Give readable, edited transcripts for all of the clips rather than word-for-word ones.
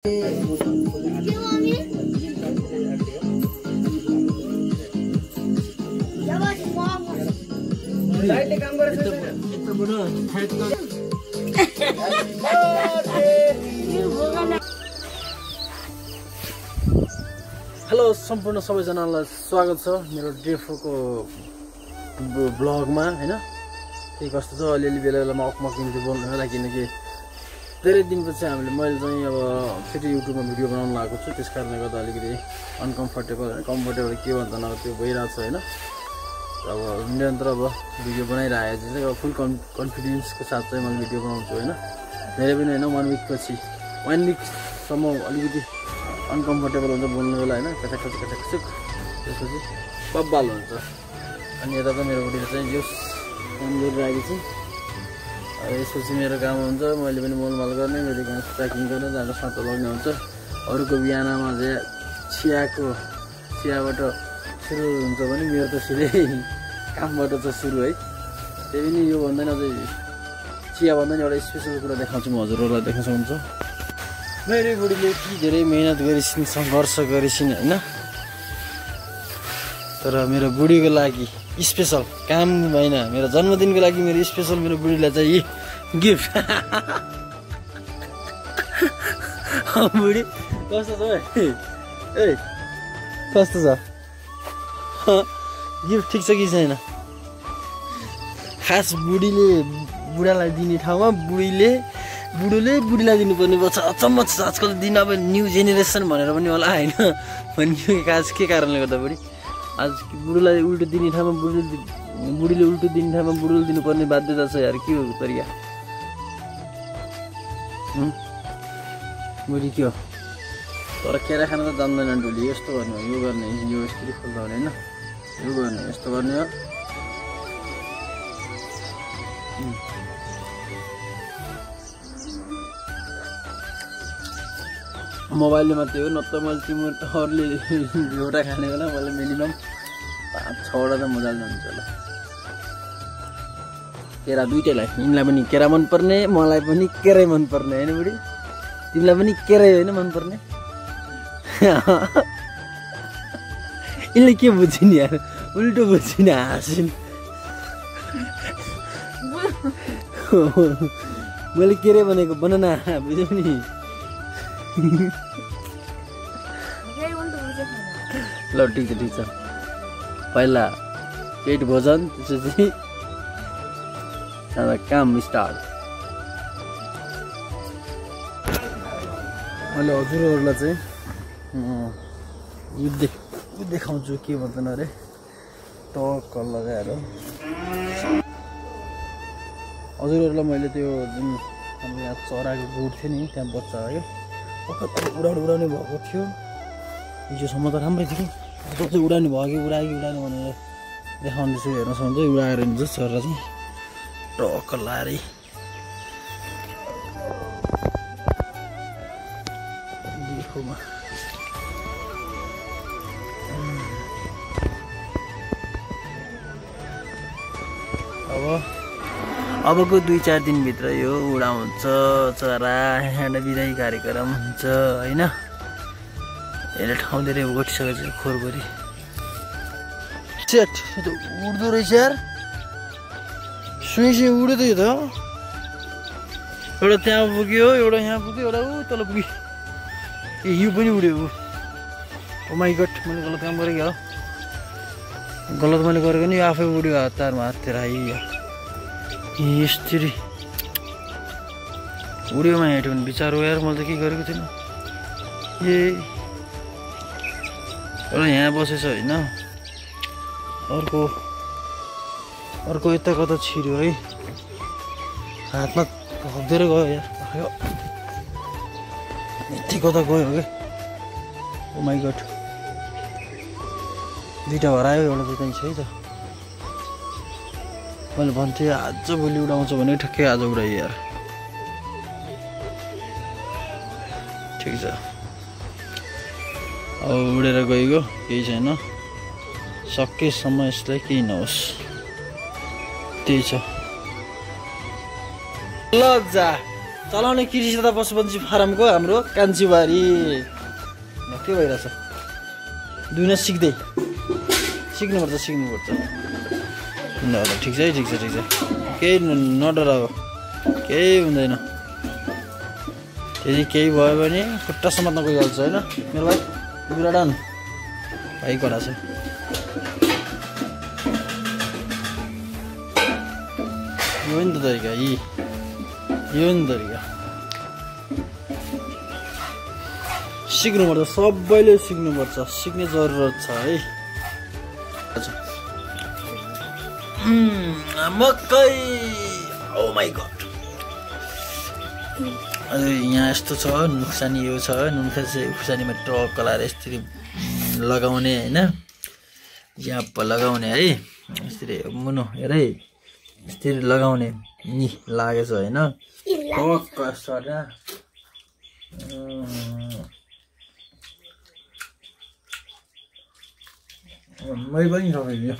Hello सम्पूर्ण सबैजनालाई स्वागत छ मेरो डे 4 को ब्लगमा हैन। के कस्तो छ अलिअलि बेला बेलामा अकमकिन्छ बोल्नु होला, किनकि धेरै दिनपछि मैले चाहिँ अब फेरि युट्युबमा भिडियो बनाउन लागेको छु। त्यसकारणले गर्दा अलिकति अनकम्फर्टेबल हैन, कम्फर्टेबल के भन्छ न त्यो भइरहेको छ हैन। अब निरन्तर अब भिडियो बनाइरहेको चाहिँ अब फुल कन्फिडेन्सको साथ चाहिँ मैले भिडियो बनाउँछु हैन। धेरै पनि हैन, 1 विकपछि 1 विकसम्म अलिकति अनकम्फर्टेबल हुन्छ बोल्नु बेला हैन, कचक त्यसपछि बब्बाल हुन्छ। अनि यता त मेरो बुढीले चाहिँ जोस काम गरिरहेको छु। यसपछि मेरो काम हुन्छ मैले पनि मोलमाल गर्ने, मेरो गाउँ ट्र्याकिङ गर्न जाँदा सातो लग्ने हुन्छ। अरूको बिहानमा चाहिँ चियाबाट सुरु हुन्छ भने मेरो त सिधै कामबाट चाहिँ सुरु है। त्यही पनि यो भन्दैन चाहिँ चिया भन्दा नि एउटा स्पेसल कुरा देखाउँछु म हजुरहरूलाई, देख्न सक्नुहुन्छ। मेरो बुढीले यति धेरै मेहनत गरिसिन्, सङ्घर्ष गरिसिन् हैन, तर मेरो बुढीको लागि स्पेसल काम भएन। मेरो जन्मदिनको लागि मेरो स्पेसल मेरो बुढीलाई चाहिँ गिफ्ट। बुढी कस्तो छ ए कस्तो छ? गिफ्ट ठिक छ कि छैन? खास बुढालाई दिने ठाउँमा बुढोले बुढीलाई दिनुपर्ने पर्छ। अचम्म छ आजकल दिन। अब न्यू जेनेरेसन भनेर पनि होला होइन, भन्ने के कारणले गर्दा बुढी आज बुढोलाई उल्टो दिने ठाउँमा बुढीले उल्टो दिने ठाउँमा बुढोले दिनुपर्ने बाध्यता छ यार। के हो तरिका बुढी के हो? तर केरा खान त जान्दैन डोली। यस्तो गर्ने हो, यो गर्ने, यो यस्तरी खोल्दा हुने होइन, यो गर्ने यस्तो गर्ने हो। मोबाइलले मात्रै हो, नत्र मैले तिमीहरूले एउटा खाने बेला मैले मिनिमम 5-6 वटा त मजाले जान्छ होला। केरा दुइटैलाई, यिनलाई पनि केरा मनपर्ने, मलाई पनि केरै मनपर्ने होइन बुढी? तिमीलाई पनि केरै होइन मनपर्ने? यिनले के बुझिन् यार, उल्टो बुझिन्, हाँसिन्। मैले केरै भनेको बनाना बुझ्यौ नि? ल ठिक छ पहिला पेट भोजन, त्यसपछि काम स्टार्ट। मैले हजुरहरूलाई चाहिँ यो देखाउँछु के भन्छन् अरे टक्क लगाएर। हजुरहरूलाई मैले त्यो जुन हाम्रो यहाँ चराको गुड थियो नि, त्यहाँ बच्चा है उडाउने भएको थियो। हिजोसम्म त राम्रै थियो, चाहिँ उडाउने भयो कि उडाने भनेर देखाउँदैछु। हेर्न सक्नुहुन्छ उडाएर हिँड्छ चरा चाहिँ टक्क लाएर। अबको 2-4 दिनभित्र यो उडाउँछ चरा, यहाँ बिदाई कार्यक्रम हुन्छ होइन। यसले ठाउँ धेरै ओटिसकेको छ खोरभरि। सेट उड्दो रहेछ यार, सुई उड्यो त यो त। एउटा त्यहाँ पुग्यो, एउटा यहाँ पुग्यो, एउटा ऊ तल पुग्यो। यो पनि उड्यो। ओ माइ गड, मैले गलत काम गरेँ क्या? गलत मैले गरेको नि, आफै उड्यो हतारमा हाततिर आइयो। यस्तरी उड्योमा हेट्यो भने बिचारो यार, मैले त के गरेको थिएन। एउटा यहाँ बसेछ होइन, अर्को यता कता छिर्यो है, हातमा हग्देर गयो यार। यति कता गयो क्या? ओ माइ गड, 2टा हरायो, एउटा त त्यहीँ छ है त। मैले भन्थेँ आज भोलि उडाउँछ भने ठ्याक्कै आज उडायो यार। ठिक छ, अब उडेर गइगयो, केही छैन। सकेसम्म यसलाई केही नहोस्, त्यही छ। ल जा चलाउने कृषि तथा पशुपक्षी फारमको हाम्रो कान्छीबारी के भइरहेछ दुईजना सिक्नुपर्छ ल ठिक छ केही नडराऊ केही हुँदैन त्यति केही भयो भने खुट्टा समात्न गइहाल्छ होइन मेरो भाइ बिराडन भाइ कडा छ यो नि त तरिका यो नि तरिका सिक्नुपर्छ सबैले सिक्नुपर्छ सिक्ने जरुरत छ है मकै ओ माइ गॉड यहाँ यस्तो छ नुक्सानी यो छ खुर्सानीमा टक्क लाएर यसरी लगाउने होइन यहाँ लगाउने है यसरी मुनो हेर है यसरी लगाउने नि लागेछ होइन टक्क सटा मै पनि खायो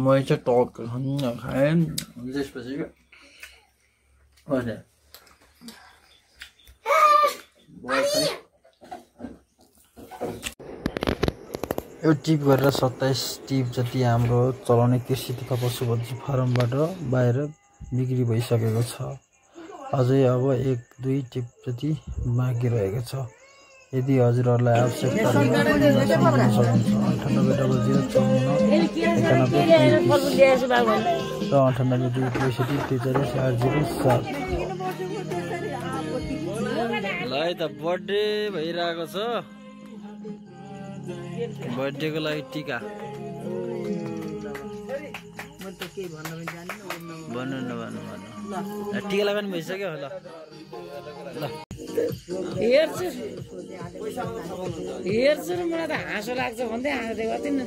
मै चाहिँ टक्क खाएँ त्यसपछि यो टिप गरेर 27 टिप जति हाम्रो चलाउने कृषि तथा पशुपक्षी फारमबाट बाहिर बिक्री भइसकेको छ अझै अब 1-2 टिप जति बाँकी रहेको छ यदि हजुरहरूलाई आवश्यकता छ 98 ल है त बर्थडे भइरहेको छ बर्थडेको लागि टिका भन्नु टिका लगाउनु भइसक्यो ल हेर्छु र मलाई त हाँसो लाग्छ भन्दै हाँस्दै गर्दैन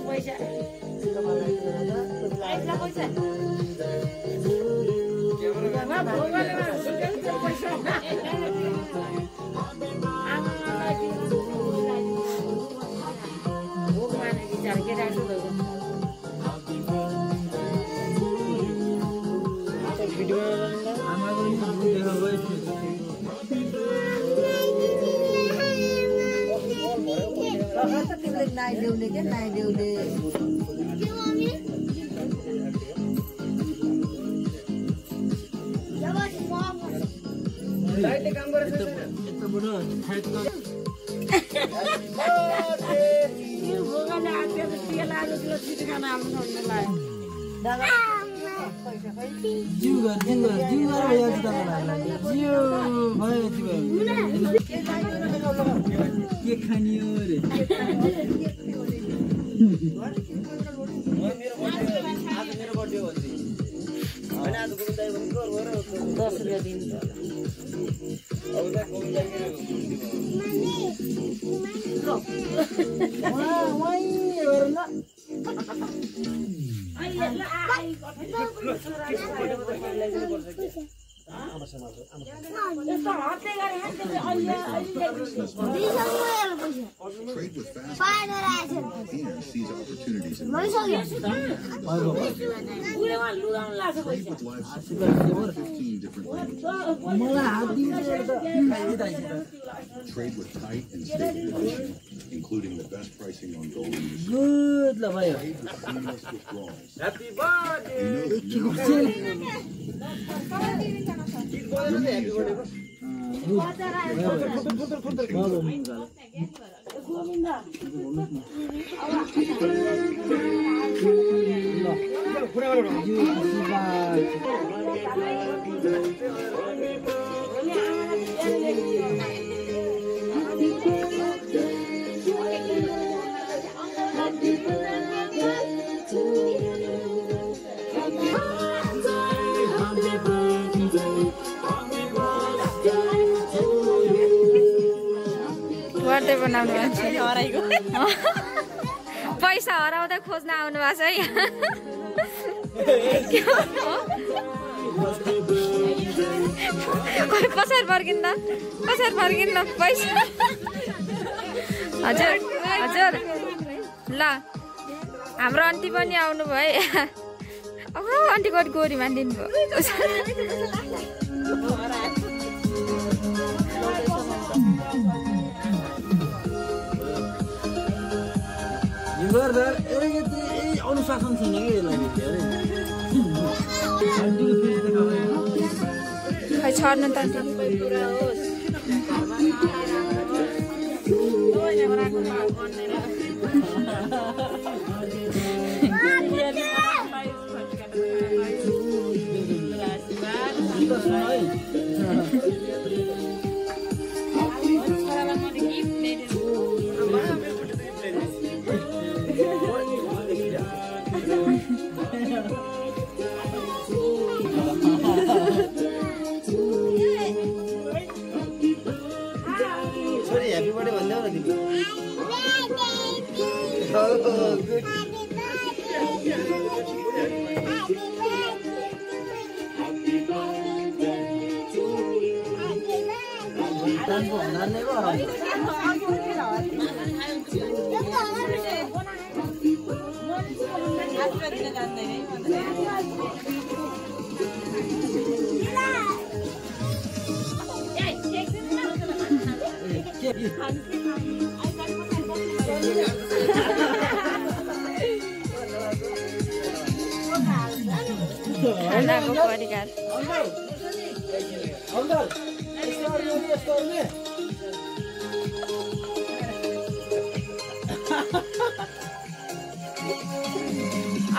पैसा के खानी हो रे Trade with fast and seize opportunities in trade with livestock 15 different languages. Trade with tight and stable pricing, including the best pricing on gold and silver. Good la bhai. Seamless withdrawals. Happy birthday. Birthday बनाउनु हराइको पैसा हराउँदा खोज्न आउनु भएको छ है पछाडि फर्किन्न पैसा हजुर हजुर ल हाम्रो आन्टी पनि आउनु भयो अब आन्टी कोट गोरी मानिदिनु भयो अनुशासन छैन कि खै छर्नु त Happy birthday भन्दै हो न तिमी खानाको परिकार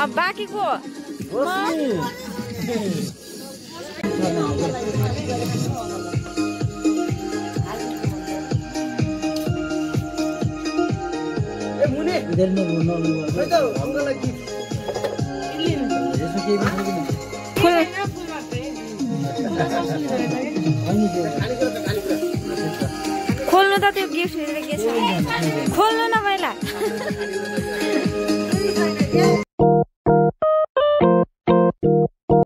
अब बाँकी को इधर में बोलना होगा तो अंकल की जैसे कि खोल्नु त त्यो गिफ्ट के छ खोल्नु न पहिला